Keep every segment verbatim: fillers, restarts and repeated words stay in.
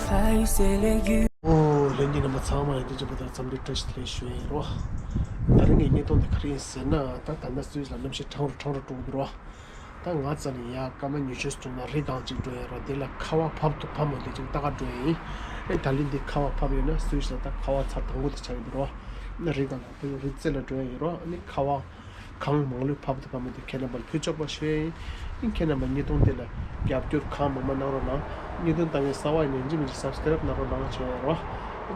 ཨོ། ལྷན་རྒྱས་རྣམ་པ་ཚང་མ་ཡང་དེ་ཅིག་པ་དང་འཚམས་འདྲི་བཀྲ་ཤིས་བདེ་ལེགས་ཞུ་ཡིན་རོ། ད་རིང་གི་བརྙན་ཐུང་འདི་ག་རེ་ཡིན་ཟེར་ན། ད་ད་ལྟ་སུད་སི་ལ་གནམ་གཤིས་གྲང་རུ་གྲང་རུ་འགྲོ་གི་འདུག་རོ། ད་ང་རྩ་ནས་ཡར་སྐར་མ་ཉི་ཤུ་སོང་ན་རི་སྒང་ཅིག་འགྲོ་ཡིན་རོ། དེ་ལ་ཁ་བ་བབས་དང་བབས་མ་ཐུབ་ཅིག་ལྟ་ག་འགྲོ་ཡིན། ཨེ་ད་ལན་འདི་ཁ་བ་བབས་ཡོད་ན་སུད་སི་ལ་ད་ཁ་བ་ཚར་དང་པོ་དེ་ཆགས་ཀྱི་འདུག་རོ། ན་རི་སྒང་ལ་དེ་རི་རྩེ་ལ་འགྲོ་ཡ་ཡིན་རོ། ཨ་ནི་ཁ་བ་གངས་མང་ལོས་བབས་དང་བབས་མ་ཐུབ་ཁྱེད་རྣམ་པ་ལ་ཕུལ་ཆོག་པ་ཞུ་ཡ་ཡིན། ཨིན་ཁྱེད་རྣམ་པ་བརྙན་ཐུང་དེ་ལ་རྒྱབ་སྐྱོར་གང་མང་མང་གནང་རོགས་གནང་། བརྙན་ཐུང་ལྟ་མཁན་གསར་པ་ཡིན་ན་ཡིན་གཅིག་མིན་གཅིག་སབ་སི་ཀ་རེབ་གནང་རོགས་གནང་བྱས་ཡོད་རོགས།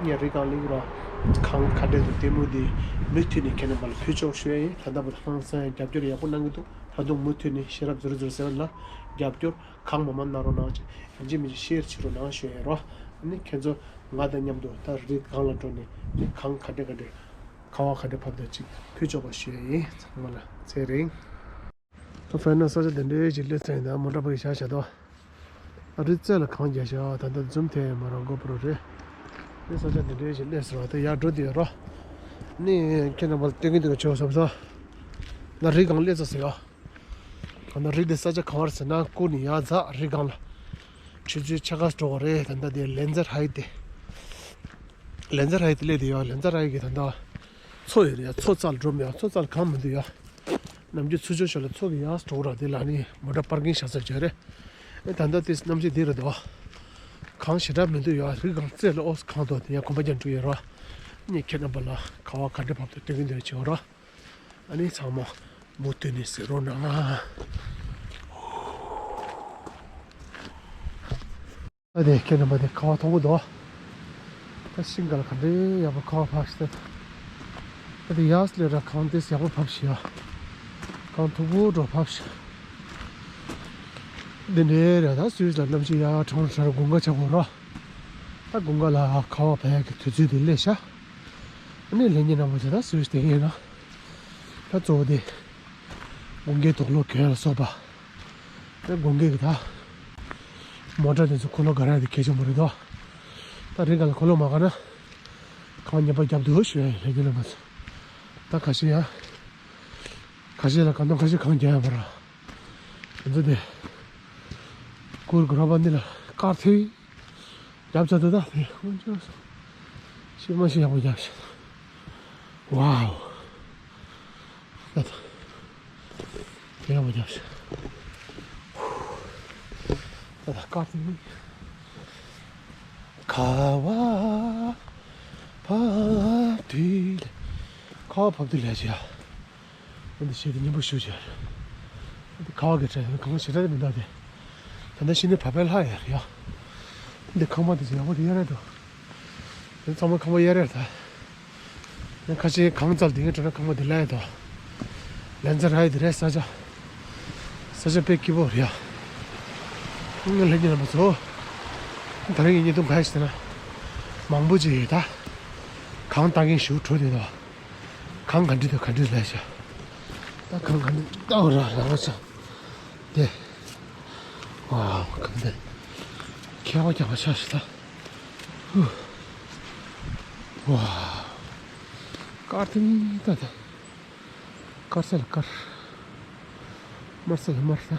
ངས་རི་སྒང་ལ་ཡོད་རོགས། གངས་ཁ་བྲལ་དང་ལྟད་མོ་དེ་མུ་མཐུད་ནས་ཁྱེད་རྣམ་པ་ལ་ཕུལ་ཆོག་ཞུ་ཡ་ཡིན། ད་ལྟ་བར་དུ་ཧང་སང་ཡང་རྒྱབ་སྐྱོར་ཡག་པོ་གནང་གི་འདུག་ད་དུང་མུ་མཐུད་ནས་ཤེས་རབ་ཛི་རོ་ཛི་རོ་སེ་བན་ལ་རྒྱབ་སྐྱོར་གང་མང་མང་གནང་རོགས་གནང་བྱས། ཡིན་གཅིག་མིན་གཅིག་ཤེར་བྱེད་རོགས་གནང་ཞུ་ཡ་ཡིན་རོགས། ཨ་ནི་ཁྱེད་ཚོ་ང་དང་མཉམ་དུ་ད་རི་སྒང་ལ་འགྲོ་ནས་ནི་གངས་ཁ་བྲལ་ཁ་བྲལ་ཁ་བ་ཁ་བྲལ་བབས་དང་ཅིག་ཕུལ་ཆོག་པ་ཞུ་ཡ་ཡིན། ཚང་མ་ལ་ཚེ་རིང་། ད་ཕན་ན་ས་ཆ་དེ་འདྲའི་ཅིག་སླེབས་ཚར་ཡིན། ད་མོ་ཊ་པ་གི་བཞག་བྱ་དོ། ཨ་རི་རྩེ་ལ་གངས་རྒྱག་བྱ་ད་ལྟ་འཛུམ་ཐེ་མ་རང་གོ་པོ་རེད། ནི་ས་ཆ་དེ་འདྲའི་ཅིག་སླེབས་ཟེར་བ་དེ་ཡར་འགྲོ་དུས་རོ། ནི་ཁྱེད་རྣམ་པ་ལ་སྟོན་གི་འདུག་ཆོག་བསམ་སོང་། ད་རི་སྒང་སླེབས་ཚར་ཟེར་ཡོ། ད་ལྟ་རི་དེ་ས་ཆ་གང་བར་ཟེར་ན་ཀུར་ནས་ཡར་འཛེགས་རི་སྒང་ལ། ཆུ་ཚོད་ཕྱེད་ཀ་འགྲོ་བ་རེད། ད་ལྟ་དེ་ལེན་ཛར་ཧའེ་ཊི་དེ། ལེན་ཛར་ཧའེ་ཊི་དེ་སླེབས་དེ་ཡོད། ལེན་ཛར་ཧའེ་ཊི་གི་ད་ལྟ་མཚོ་ཡོད་རེད་ཡ། མཚོ་རྩ་ལ་འགྲོ་མི་ཡ། མཚོ་རྩ་ལ་གངས་མི་འདུག་ཡ། ནམ་རྒྱུན་ཚུར་ཕྱོགས་ཕྱོགས་ལ་མཚོ་གི་ཡར་འགྲོ་ར། དེ་ལ་ནི་མོ་ཊ་པར་ཀིང་བྱ་ས་བྱས་རེད། ཨེ་ད་ལྟ་དེ་གནམ་གཤིས་འདི་རེད་དོ། གངས་ཞེ་དྲག་མི་འདུག་ཡ། རི་སྒང་རྩེ་ལ་ཨོ་གངས་འདུག་དེ་ཡ་གོམ་པ་རྒྱག་འགྲོ་ཡོད་ར། ནི་ཁྱེད་རྣམ་པ་ལ་ཁ་བ་ག་འདྲ་བབས་དང་སྟོན་གི་འདུག་བྱེད་ར། ཨ་ནི་ཚང་མ་མུ་མཐུད་ནས་གཟིགས་རོགས་གནང་། ཨ་དེ་ཁྱེད་རྣམ་པ་དེ་ཁ་བ་མཐོ་པོ་འདུག་ད་ཤིང་སྒང་ལ་ག་འདྲའི་ཡག་པོ་ཁ་བ་བབས་ཤག་ད། ཨ་དེ་ཡར་སླེབས་ར་གངས་དེ་ཡག་པོ་བབས་ཤག་ཡ། གངས་མཐོ་པོ་འདྲ་བབས་ཤག་འདི་འདྲའི་རེད། ད་སུད་སི་ལ་གནམ་གཤིས་ཡ་གྲང་རུ་གྲང་རུ་དགུན་ཁ་ཆགས་གོ་ར། ད་དགུན་ཁ་ལ་ཁ་བ་བབས་ཡག་གི་དུས་ཚོད་དེ་སླེབས་ཤག་ཨ་ནི་ལྷན་རྒྱས་རྣམ་པ་ཚོ་ད་སུད་སི་དེ་ཡིན་ན། ད་གཙོ་བོ་དེ་དགུན་ཁའི་དུག་ལོག་གྱོན་ལ་སོགས་པ། ད་དགུན་ཁའི་གི་ད་མོ་ཊ་དེ་ཚོ་འཁོར་ལོ་སྒར་ཡ་དེ་གལ་ཆེན་པོ་རེད་དོ། ད་རི་སྒང་ལ་འཁོར་ལོ་མ་སྒར་ན་གངས་ཉེན་པ་རྒྱབ་འདུག་ཞུ་ཡ་ཡིན་ལྷན་རྒྱས་རྣམ་པ་ཚོ། ད་ཁ་ཤས་ཡ། ཁ་ཤས་ལ་གང་དང་ཁ་ཤས་གངས་རྒྱག་ཡ་མ་ར། དེ་ཚོ་དེ་ཀུར་གི་རོ་པ་འདི་ལ་དཀར་ཐིག་རྒྱབ་ཚར་འདུག་ད་དེ་དཀོན་མཆོག་གསུམ། ཤི་མ་ཤི་ཡག་པོ་རྒྱབ་ཤག་ཝའོ། ད་ད། དེ་ཡག་པོ་རྒྱབ་ཤག་ད་ད་དཀར་ཐིག་ཁ་བ་བབས་དུས་ལ། ཁ་བ་བབས་དུས་ལ་ཅི་ཡ། འདི་ཞིག་དེ་སྙན་པོ་ཞུ་བྱས། འདི་ཁ་བ་གི་གྲས་གང་ཞེ་དྲག་མི་འདུག་སྟེ། ད་ལྟ་ཤི་ནས་བབས་པའི་ལྷ་ཡ་ཡ། འདི་ཁང་པ་འདི་ཚོ་ཡག་པོ་རེད་ཡ་རེད་དོ། འདི་ཚང་མ་ཁང་པ་ཡ་རེད་ད། ཡང་ཁ་ཤས་གངས་རྩ་ལ་དེ་གའི་གྲོན་ཁང་པ་འདི་ལ་ཡ་དོ། ལན་ཚ་ར་ཡ་འདི་རེད་ས་ཆ། ས་ཆ་དཔེ་སྐྱིད་པོ་རེད་ཡ། ང་ལྷན་རྒྱས་རྣམ་པ་ཚོ། ད་རིང་གི་བརྙན་ཐུང་ག་ཡ་ཞིག་ན། མང་པོ་ཅིག་ཡོད་ད། གངས་ལྟ་མཁན་ཞུ་འགྲོ་དེ་དོ། གངས་ག་འདྲ་འདུག་ག་འདྲ་ལས་ཤག་ད་གངས་ག་འདྲ་ལྟ་བ་ར་ར་བ་ཤག་དེ། ཝའོ་གངས་དེ། ཁྱད་པར་རྒྱག་པ་ཤག་ཤི་ད། ཧུ། ཝའོ། དཀར་ཐིང་ད་ད། དཀར་ས་ལ་དཀར། དམར་ས་ལ་དམར་ད།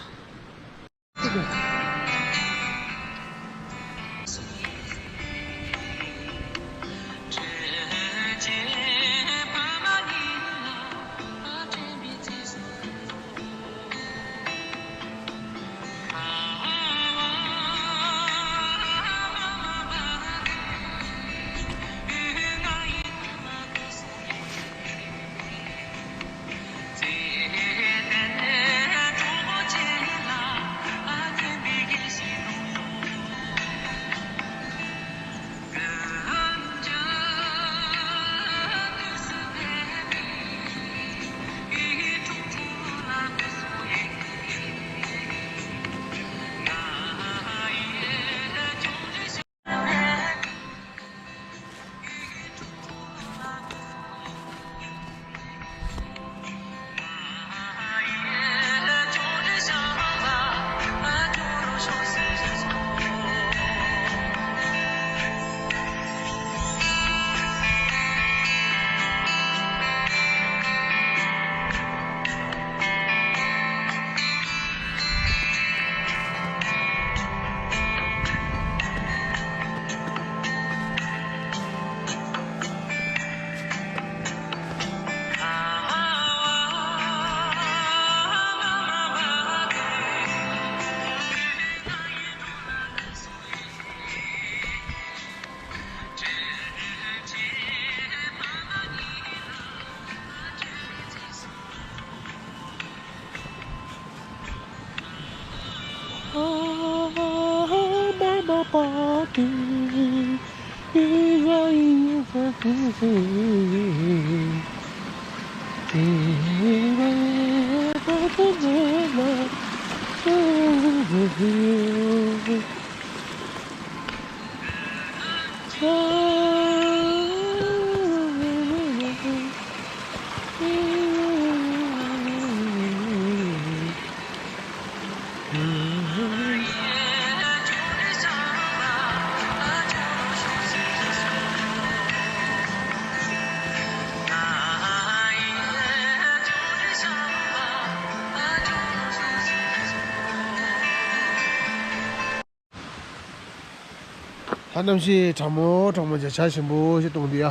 ད་གནམ་གཤིས་གྲང་མོ་གྲང་མོ་བྱས་བྱ་ཞིམ་པོ་ཞིག་བཏུང་འདི་ཡ།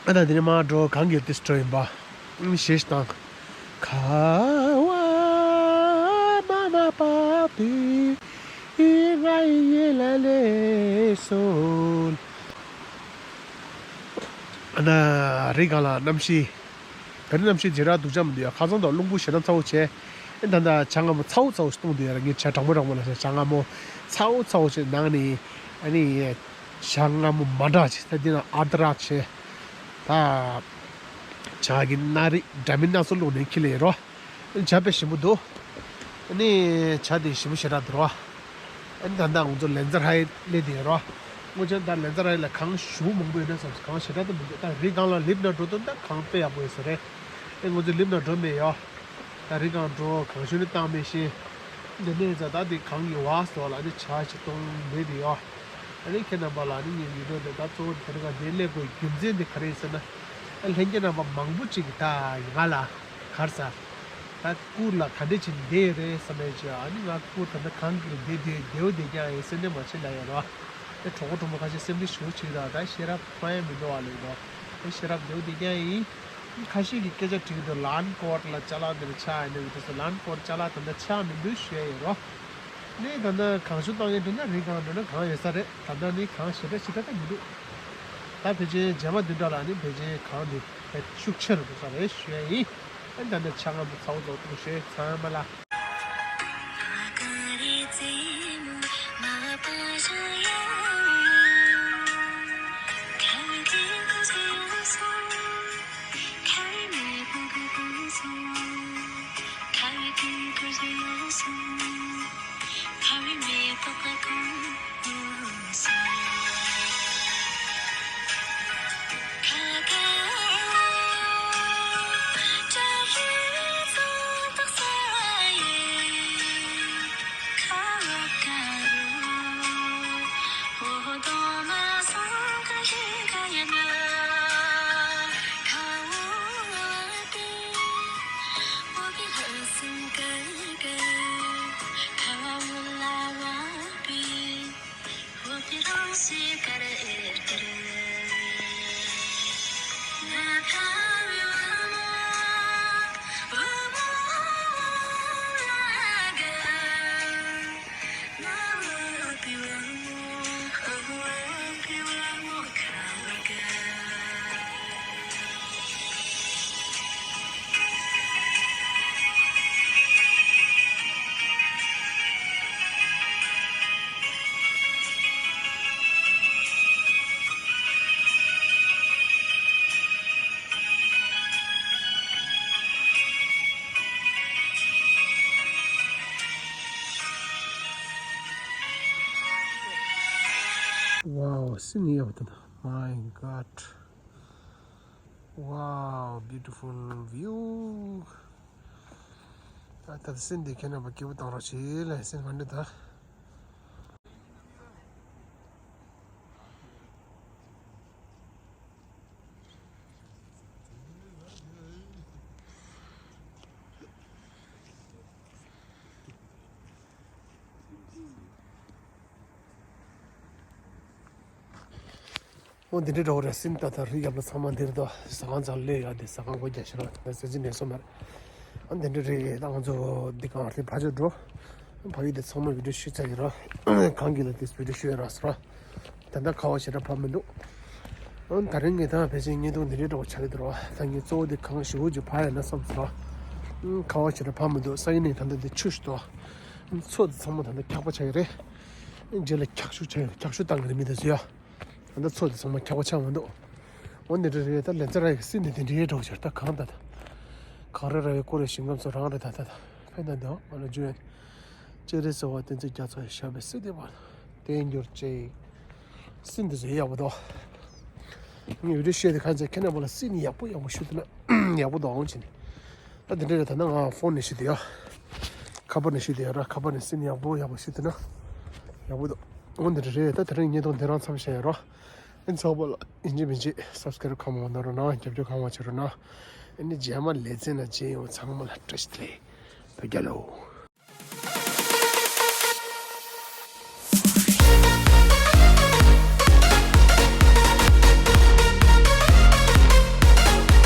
ཨ་ད་འདི་ནས་མར་འགྲོ། གངས་ཀྱི་ཏིས་འགྲོ་ཡིན་པ། ཨུམ་ཞེས་དང་། ཁ་བ་མ་མ་པ་པི་ཨི་ང་ཡི་ལ་ལེ་སོལ། ཨ་ན་རི་སྒང་ལ་གནམ་གཤིས། ད་རེས་གནམ་གཤིས་ཇེ་རག་སྡུག་ཅག་མི་འདུག་ཡ། ཁ་སང་དང་རླུང་བུ་ཞེ་དྲག་ཚ་བོ་བྱས། ཨེ་ད་ལྟ་ཇ་མངར་མོ་ཚ་བོ་ཚ་བོ་ཞིག་བཏུང་འདུག་ཡ། ངས་ཇ་གྲང་མོ་གྲང་མོ་ལ་ཟེར། ཇ་མངར་མོ་ཚ་བོ་ཚ་བོ་བྱས་ནང་ནས་ཨ་ནི་ཇ་མངར་མོ་མ་འདྲ་ཅིག་ད་འདི་ན་ཨ་དྲག་བྱས། ད་ཇ་གི་སྣ་རིགས་འདྲ་མིན་སྣ་ཚོགས་བླུགས་ནས་འཁྱེར་ལེ་ཡོད་རོ། ཇ་དཔེ་ཞིམ་པོ་འདུག་ཨ་ནི་ཇ་དེ་ཞིམ་པོ་ཞེ་དྲག་འདུག་རོ། ཨ་ནི་ད་ལྟ་ང་ཚོ་ལན་ཙ་ཧའེ་སླེབས་བསྡད་ཡོད་རོ། སྔོན་ཆད་ད་ལན་ཙ་ཧའེ་ལ་གངས་ཞེ་པོ་མང་པོ་ཡོད་ན་བསམ། གངས་ཞེ་དྲག་ཏུ་མི་འདུག་ད་རི་སྒང་ལ་ལིབ་ནང་འགྲོ་དུས་ད་གངས་དཔེ་ཡག་པོ་ཡོད་ས་རེད། ཨེ་ང་ཚོ་ལིབ་ནང་འགྲོ་མེད་ཡོ། ད་རི་སྒང་འགྲོ་གངས་ཞུ་ནི་བཏང་མེད་ཤེས། འདི་ནས་ཙ་ད་འདི་གངས་ཀྱི་བ་སོགས་ལ་ནི་ཇ་ཞིག་བཏུང་བསྡད་དེ་ཡོ། ཨ་ནི་ཁྱེད་རྣམ་པ་ལ་ནི་ངའི་བི་ཌིའོ་འདི་ད་གཙོ་བོ་དེ་རི་སྒང་འདི་སླེབས་དགོས་རྒྱུ་མཚན་དེ་ག་རེ་ཡིན་ཟེར་ན། ཨ་ལྷན་རྒྱས་རྣམ་པ་མང་པོ་ཅིག་གིས་ད་ང་ལ་ག་རེ་ཟ། ད་གུར་ལ་ག་འདྲ་ཅིག་བསྡད་ཡོད་རེད་བསམ་པའི་ཆེད། ཨ་ནི་ང་གུར་ད་ལྟ་གངས་ཀྱི་བསྡད་དེ་བདེ་བོ་བསྡད་ཀྱང་ཡིན་སེམས་ཁྲལ་མ་བྱེད་ལབ་ཡོད་རོ། ཨེ་གྲོགས་པོ་གྲོགས་མོ་ཁ་ཤས་སེམས་ཁྲལ་ཞེ་པོ་བྱེད་ཀྱི་འདུག་ད་ཤེས་རབ་ཕན་ཡོན་མི་འདུག་བ་ལབ་ཀྱི་འདུག་ཨེ་ཤེས་རབ་བདེ་བོ་བསྡད་ཀྱང་ཡིན། ཁ་ཤས་ཀྱིས་སྐད་ཆ་དྲིས་ཀྱི་འདུག་ལན་ཀོར་ལ་ཅ་ལག་འདི་ལ་ཆག་ཡོད་ན་ཡོད་དུས་སུ་ལན་ཀོར་ཅ་ལག་ད་ལྟ་ཆག་མི་འདུག་ཞུ་ཡ་ཡོད་རོ། ནི་ད་ལྟ་གངས་ཆུ་བཏང་ཡས་འགྲོ་ན་རི་སྒང་འགྲོ་ན་གངས་ཡོད་ས་རེད། ད་ལྟ་ནི་གངས་ཞེ་དྲག་ཞེ་དྲག་ད་མི་འདུག་ད་ཕལ་ཆེར་རྗེས་མ་བདུན་ཕྲག་ལ་ནི་ཕལ་ཆེར་གངས་འདི་ཤུགས་ཆེ་རུ་འགྲོ་ས་རེད་ཞུ་ཡ་ཡིན། ཨ་ད་ལྟ་ཆ་ང་མོ་ཚ་བོ་ཚ་བོ་ཐུག་ཞེས་ཚང་མ་ལ། Wow, སེམས་ཡག་པོ་འདུག My God. Wow, beautiful view. ད་ད་སེམས་འདི་ཁྱེད་རྣམ་པ་སྐྱིད་པོ་བཏང་རོགས་བྱེད་ལ་སེམས་མ་འདྲི་ད། འོ་འདི་འདྲའི་འགྲོ་བ་རེད། སེམས་ཏག་ཏག་རི་རྒྱབ་ལ་ཚང་མ་འདིར་དོ་ཟ་ཁང་ཚང་སླེབས་ཡོད་དེ་ཟ་ཁང་སྒོ་རྒྱག་ཤི་ར་ད་ཟེར་ཟིན་ནས་སོ་མར། ཨ་འདི་འདྲ་རེད། ད་ང་ཚོ་འདི་གང་རེད་ཕ་ཆོས་འགྲོ། ཕ་ཡུལ་དེ་ཚང་མ་བི་ཌིའོ་ཤུ་ཚར་ཡིན་ར། གང་གི་ལ་དེ་བི་ཌིའོ་ཤུ་ཡོད་ར་སོ་ར། ད་ལྟ་ཁ་བ་ཞེ་དྲག་བབས་མི་འདུག་ཨང་ད་རིང་ངས་ད་ཕལ་ཆེར་བརྙན་ཐུང་འདི་འདྲའི་འདྲ་བོ་ཆགས་ཀྱི་འདུག་ར། ད་ངས་གཙོ་བོ་དེ་གང་ཞེ་པོ་ཅིག་ཕ་ཡ་ན་བསམ་སོང་ར། ཁ་བ་ཞེ་དྲག་བབས་མི་འདུག་སང་ཉིན་ནས་ད་ལྟ་འདི་ཆུ་ཞིག་འདུག་མཚོ་དེ་ཚང་མ་ད་ལྟ་འཁྱག་པ་ཆགས་ཀྱི་རེད། རྗེས་ལ་འཁྱག་ཤུགས་ཆེ་འཁྱག་ཤུགས་བཏང་གི་རེད་མི་དེ་ཚོ་ཡ། ད་ལྟ་ཚོ་དེ་ཚང་མ་འཁྱག་པ་ཆགས་མི་འདུག་འོ་འདི་འདྲ་རེད། ད་ལན་ཚ་ར་ཡི་སྲིད་འདི་དེ་འདྲའི་འགྲོ་ཤར་ད་གང་ད་ད། གངས་རི་ར་བའི་སྐོར་རེ་ཞིང་ཁམས་ཚོ་རང་རེད་ད་ད་ད། ཕན་ད་འདི་ང་ལ་ཇུ་ཡན། ཅེ་རེ་ཟེར་བ་དེ་ཚོ་རྒྱ་ཚོ་ཡི་ཞབས་པའི་སྲིད་དེ་བར། དེ་འགྱུར་ཅེ། སྲིད་འདི་ཚོ་ཡག་པོ་འདུག་ངས་བི་ཌིའོ་བཤད་དེ་གང་ཚེ་ཁྱེད་རྣམ་པ་ལ་སྲིད་ནི་ཡག་པོ་ཡག་པོ་ཞུ་དེ་ན་ཡག་པོ་འདུག་ཨང་ཅིན། ད་དེ་འདྲ་རེད་ད་ན་ང་ཕོན་ནས་ཞུ་དེ་ཡ། ཁ་པར་ནས་ཞུ་དེ་ཡ་ར་ཁ་པར་ནས་སྲིད་ནི་ཡག་པོ་ཡག་པོ་ཞུ་དེ་ན། ཡག་པོ་འདུག་འོ་འདི་འདྲ་རེད་ད་དེ་རིང་ཉིན་ཐོག་འདི་རང་མཚམས་བཞག་ཡ་ར། ཨེ་ཚོགས་པ་ལ་ཡིན་གཅིག་མིན་གཅིག་སབ་སི་ཀ་རབ་གང་མང་གནང་རོགས་གནང་རྒྱབ་སྐྱོར་གང་མང་བྱེད་རོགས་གནང་། ཨེ་ནི་རྗེས་མ་ལེ་ཚན་ལ་མཇལ་ཡོང་ཚང་མ་ལ་བཀྲ་ཤིས་བདེ་ལེགས། བོད་རྒྱལ་ལོ།